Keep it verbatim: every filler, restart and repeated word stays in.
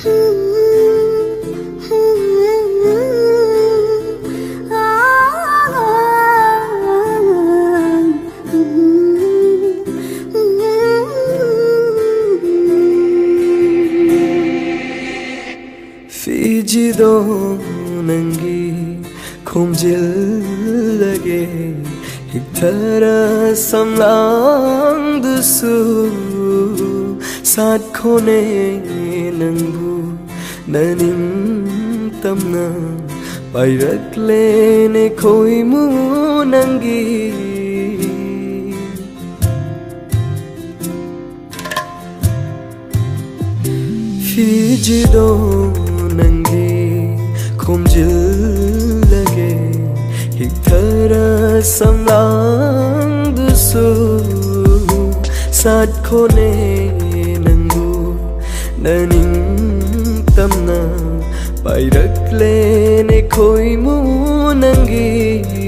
ꯐꯤꯖꯤꯗꯣ ꯅꯪꯒꯤ ꯈꯣꯝꯖꯤꯜꯂꯒꯦ, ꯍꯤꯛꯊꯔ ꯁꯝꯂꯥꯡꯗꯨꯁꯨ ꯁꯥꯠꯈꯣꯅꯦ ꯅꯪꯕꯨ ꯅꯅꯤꯡꯇꯝꯅ ꯄꯥꯏꯔꯛꯂꯦꯅꯦ ꯈꯣꯏꯃꯨ ꯅꯪꯒꯤ꯫ ꯐꯤꯖꯤꯗꯣ ꯅꯪꯒꯤ ꯈꯣꯝꯖꯤꯜꯂꯒꯦ, ꯍꯤꯛꯊꯔ ꯁꯝꯂꯥꯡꯗꯨꯁꯨ ꯁꯥꯠꯈꯣꯅꯦ ꯅꯪꯕꯨ ꯅꯅꯤꯡꯇꯝꯅ ꯄꯥꯏꯔꯛꯂꯦꯅꯦ ꯈꯣꯏꯃꯨ ꯅꯪꯒꯤ꯫